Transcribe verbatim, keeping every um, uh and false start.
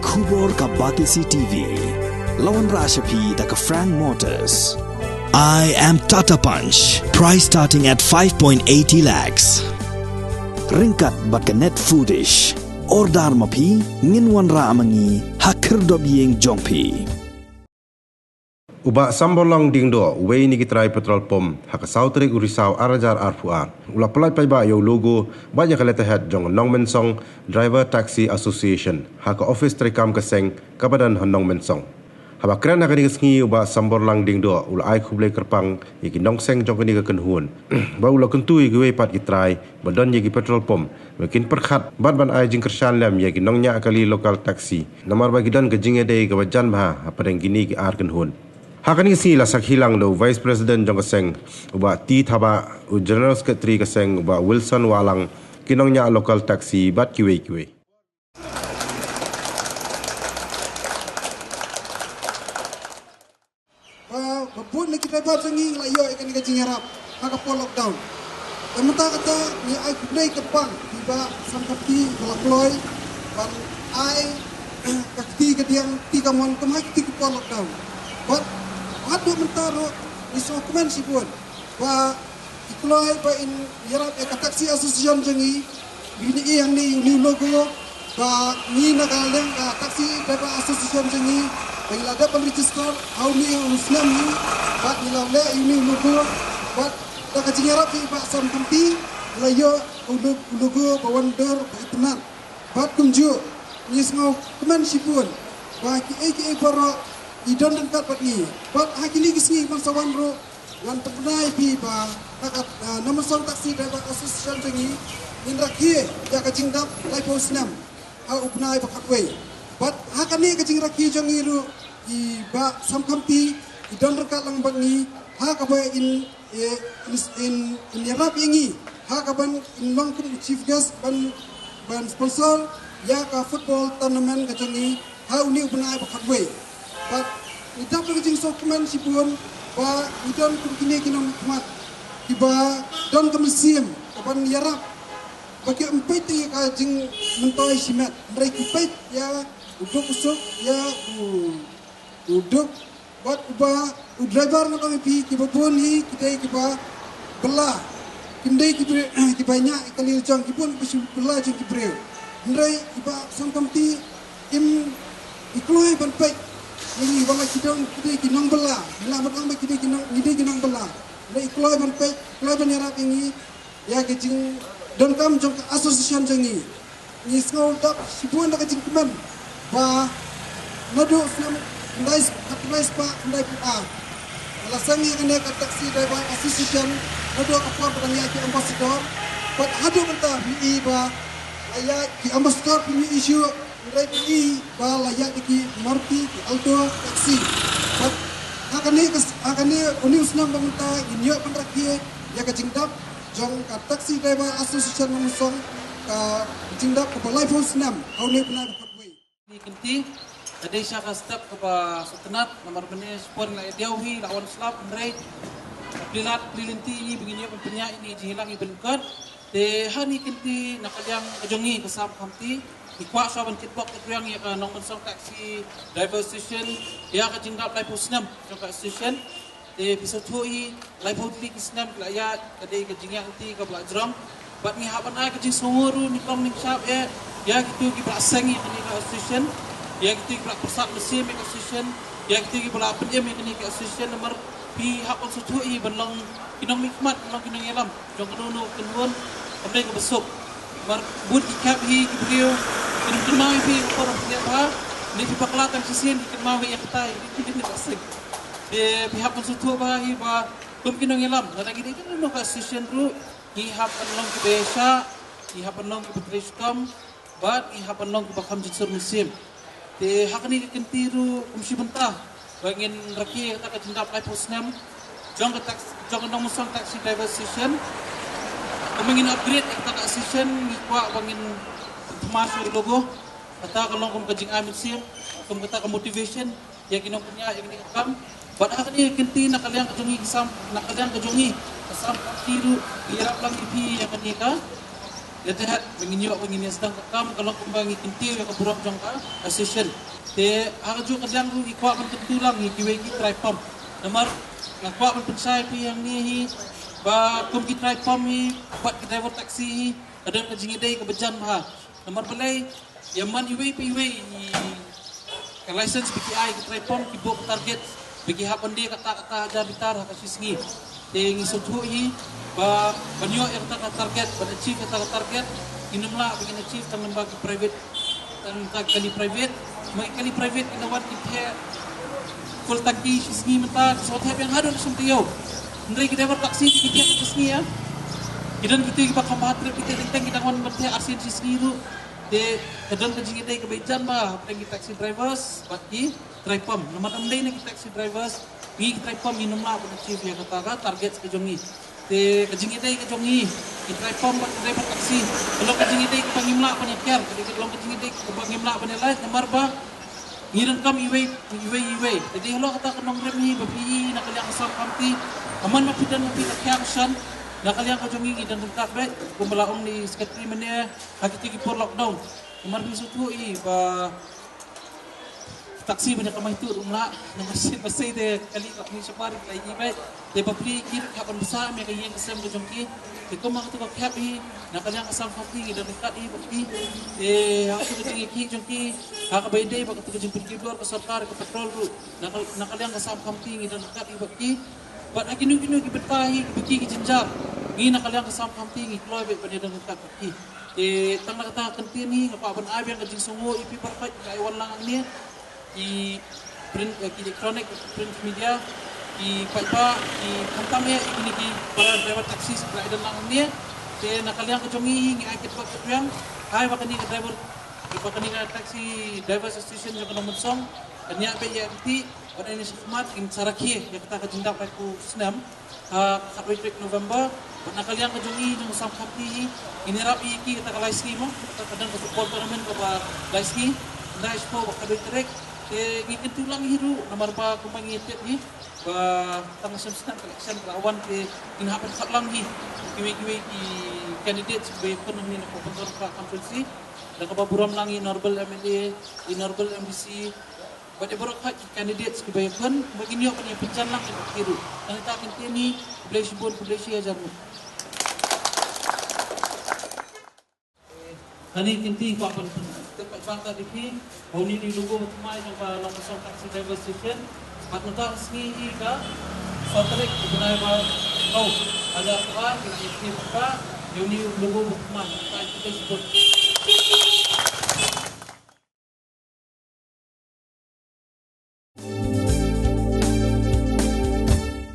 Khubor ka Batesi T V. La wanrah sha phi da ka Frank Motors. I am Tata Punch. Price starting at five point eighty lakhs. Ryngkat bad ka Net Foodish. Order ma phi, ngin wanrah ma ngi ha khyrdop ïing jong phi. U Bah Samborlang Diengdoh, uwei na ki trai petrol pump, ha ka saw tarik u Risaw ar hajar arphew ar, u la pyllait paidbah ïa u logo bad ïa ka letterhead jong Nongmensong Driver Taxi Association ha ka ophis treikam ka seng kaba don ha Nongmensong. Haba kren ha kane ka sngi, u Bah Samborlang Diengdoh u la ai khublei kyrpang ïa ki nongseng jong kane ka kynhun bad u la kyntu ïa kiwei pat ki trai ba don ïa ki petrol pump ba kin pyrkhat bad ban ai jingkyrshan lem ïa ki nongñiah kali local taxi, namar ba ki don ka jingïadei kaba jan bha hapdeng kine ki ar kynhun. Ha kane ka sngi la sakhi lang da u Vice President jong ka seng, u Bah T Thabah, u General Secretary ka seng, u Bah Wilson Wahlang, ki nongñiah local taxi bad kiwei kiwei. Ba, ba bun na ki driver jong ngi la ïoh ïa kane ka jingïarap ha ka por lockdown. Te mynta kata ngi ai khublei kyrpang ïa i Bah Sam Khamti ba la kloi ban ai ka kti ka diang, kti kamon kum ha ki kti ki por lockdown. Bad haduh mynta ruh ngi sngewkmen shibun ba i kloi ba in ïarap ïa ka taxi association jong ngi, ba in ïoh ïa une u logo, ba ngi na ka liang ka taxi driver association jong ngi, ba ngi la dep ban register ha une u snem hi, bad ngi la leh ïa une u logo, bad da ka jingïarap jong i Bah Sam Khamti la ïoh u lo-, u logo ba wan dur ba itynnad. Bad kumjuh ngi sngewkmen shibun ba kiei kiei baroh i don ryngkat bad ngi. Bad ha kine ki sngi ban sa wan ruh, ngan pynbna ïa phi ba na ka, ah, Nongmensong Taxi Driver Association jong ngi, ngin rakhe ïa ka jingdap laiphew snem ha u bnai ba khatwei. Bad ha kane ka jingrakhe jong ngi ruh, i Bah Sam Khamti i don ryngkat lang bad ngi ha kaba in, eh, in, in, in ïarap ïa ngi ha kaban in long kum u chief guest ban, ban sponsor ïa ka football tournament ka jong ngi ha une u bnai ba khatwei. Bad ngi dap da ka jingsngewkmen shibun ba ngi don kum kine ki nongmihkhmat kiba don ka mynsiem kaban ïarap ba kim peit ïa ka jingmyntoi shimet, hynrei ki peit ïa u duk u suk, ïa u, u duk. Bad uba u driver ngan ong ïa phi, kiba bun hi ki dei kiba bylla, kim dei ki briew kiba ñiah ïa ka liang jong, ki bun kiba shu bylla jong ki briew. Hynrei i Bah Sam Khamti im, i kloi ban peit ïa ngi ba la ki dei, ki dei ki nongbylla. Ngi lah ban ong ba ki dei ki nong, ngi dei ki nongbylla. Hynrei i kloi ban peit, i kloi ban ïarap ïa ngi ïa ka jingdonkam jong ka association jong ngi. Ngi sngewdap shibun da ka jingkmen ba naduh snem khyndai, khatkhyndai spah khyndaiphew ar, la seng ïa kane ka Taxi Driver Association naduh ka por ba dang ïaid ki ambassador. Bad haduh mynta phi i ba la ïaid ki ambassador, phi i shuh, hynrei phi i ba la ïaid ki Maruti, ki Alto taxi. Bad ha kane ka, ha kane une u snem ba mynta ngin ïoh ban rakhe ïa ka jingdap jong ka Taxi Driver Association Nongmensong, ka jingdap kaba laiphew snem ha une u bnai ba khatwei. Kine ki kynti ka dei sha ka step kaba sngewtynnat, namar mynne shipor la ïa diaw hi, la wan slap, hynrei ka plie lad plie lynti ïa ngi ba ngin ïoh ban pynïaid ïa kine ki jingïalang iba lyngkot. Te ha kine ki kynti na ka liang ka jong ngi ka Sam Khamti, ngi kwah shuwa ban kitbok kitrwiang ïa ka Nongmensong Taxi Driver Association ïa ka jingdap laiphew snem jong ka association. Te phi sngewthuh hi, laiphew tylli ki snem ki la ïaid, ka dei ka jingïaid lynti kaba la jrong. Bad ngi hap ban ai ka jingsngewnguh ruh nyngkong nyngshap eh ïa kito kiba la seng ïa kane ka association, ïa kito kiba la pyrsad mynsiem ïa ka association, ïa kito kiba la pynim ïa kane ka association, namar phi hap ban sngewthuh hi, ban long ki nongmihkhmat, ban long ki nongïalam jong kano kano ka kynhun, kam dei kaba suk. Namar bun ki khep hi ki briew kin kynmaw ïa phi ha ka por ba phi leh bha, ne phi bakla tang shisien ki kynmaw hi ïa kata, ïa kine ki seng. Te phi hap ban sngewthuh bha hi ba kum ki nongïalam, lada ngi dei kano kano ka association ruh, ngi hap ban long kiba ïaishah, ngi hap ban long kiba trei shitom, bad ngi hap ban long kiba kham jynsur mynsiem. Te ha kane ka kynti ruh kum shi bynta ba ngin rakhe ïa kata ka jingdap laiphew snem jong ka tax-, jong ka Nongmensong Taxi Driver Association. Kumba ngin upgrade ïa kata ka association, ngi kwah ba ngin thymmai shuwa ïa u logo. Kata ka long kum ka jingai mynsiem, kum kata ka motivation ïa ki nongpynïaid ïa kane ka kam. Bad ha kane ka kynti na ka liang ka jong ngi ka Sam, na ka liang ka jong ngi ka Sam Khamti ruh ngi ïarap lang ïa phi ïa kane ka Ïa te hat ba ngin ïoh ba ngin ïa sdang ka kam ka long kumba ngi kyntiew ïa ka burom jong ka association. Te ha ka juh ka liang ruh ngi kwah ban kyntu lang ïa kiwei ki trai pump. Namar nga kwah ban pynshai phi hangne hi ba kum ki trai pump hi bad ki driver taxi hi ka don ka jingïadei kaba jan bha. Namar balei ïa man iwei pa iwei i ka license ba ki ai ki trai pump ki buh ka target ba ki hap ban die kata kata hajar litar ha ka shi sngi. Te ngi sngewthuh hi ba ban ïoh ïa kata ka target, ban achieve kata ka target, ngin ym lah ba ngin achieve tang lyngba ki private, tang lyngba ki kali private. Ma ki kali private ki la wan ki theh full tangki shi sngi mynta, ki sngewthuh biang haduh sum taïew. Hynrei ki driver taxi ki theh shi sngi ïa. Ki don kito kiba kham bha trip, kito teng teng ki dang wan ban theh arsien shi sngi ruh. Te ka don ka jingïadei kaba jan bha hapdeng ki taxi drivers bad ki trai pump. Namar ym dei na ki taxi drivers, ngi ki trai pump ngin ym lah ban achieve ïa kata ka target ka jong ngi. Te ka jingïadei ka jong ngi ki trai pump bad ki driver taxi ka long ka jingïadei kaba ngim lah ban ïakiar, ka long ka jingïadei kaba ngim lah ban ïalait namar ba ngi donkam iwei iwei iwei. Te dei halor kata ka nongrim hi ba phi i na ka liang ka Assam Committee, ka man ba phi don ba phi ka thiang shan na ka liang ka jong ngi, ngi don ryngkat beit kumba la ong i secretary mynne ha kito ki por lockdown. Namar phi sngewthuh i ba taxi ban ïa kamai tuh ruh ym lah, namar shisien ba sei te kali ka ni shapar ka i beit. Te ba phi ki ruh ka ban bsa ïa ka ïing ka sem ka jong ki. Te kum ha katu ka khep hi na ka liang ka Assam Committee ngi don ryngkat hi bad ki. Te ha katu ka jingïakhih jong ki ha kaba ïadei bad katu ka jingpynkhiblor ka sorkar ka petrol ruh na ka, na ka liang ka Assam Committee ngi don ryngkat hi bad ki. Bad ha kino kino ki bynta hi kiba ki ki jynjar, ngi na ka liang ka Assam Committee ngi kloi beit ban ïa don ryngkat bad ki. Te tang na kata ka kyntien hi nga kwah ban ai biang ka jingsngewnguh ïa phi baroh ki ba wan lang hangne, ki print, eh, ki electronic, print media, ki paidbah, ki khamtam eh ïa kine ki para driver taxi ba wan lang hangne. Te na ka liang ka jong ngi hi ngi ai kitbok kitrwiang, ai ba kane ka driver, ba kane ka Taxi Drivers Association jong ka Nongmynsong kan ïa beit ïa kti. Bad ïa kine shakhmat kin sa rakhe ïa kata ka jingdap laiphew snem ha ka khatwei tarik November. Bad na ka liang ka jong i jong Assam Committee hi ngin ïarap ïa ki kata ka lai sngi mo, kata ka dang ka football tournament kaba lai sngi, khyndai, shiphew bad khatwei tarik. Te ngi kyntu lang hi ruh namar ba kumba ngi tip hi ba tang snem snem ka election ka la wan te ngin hap ban khot lang hi kiwei kiwei ki candidates kiba ïakhun hangne na ka constituency. Da kaba burom lang i Honorable M L A, i Honorable M D C, bad ïa baroh ki candidates kiba ïakhun, ba ngin ïoh ban ïa pynjan lang ïa ki ruh. Nangta ka kyntien hi, khublei shibun, khublei shi hajar nguh. Kane ka kyntien kwah ban pyntip pat ba ka dei phi, ba une u dei u logo ba thymmai jong ka Nongmynsong Taxi Driver Association. Bad mynta ka sngi hi ka saw tarik u bnai ba hynriew, hajar arphew ar, ngi la ïa kyntu pat ïa une u logo ba thymmai, nangta khublei shibun.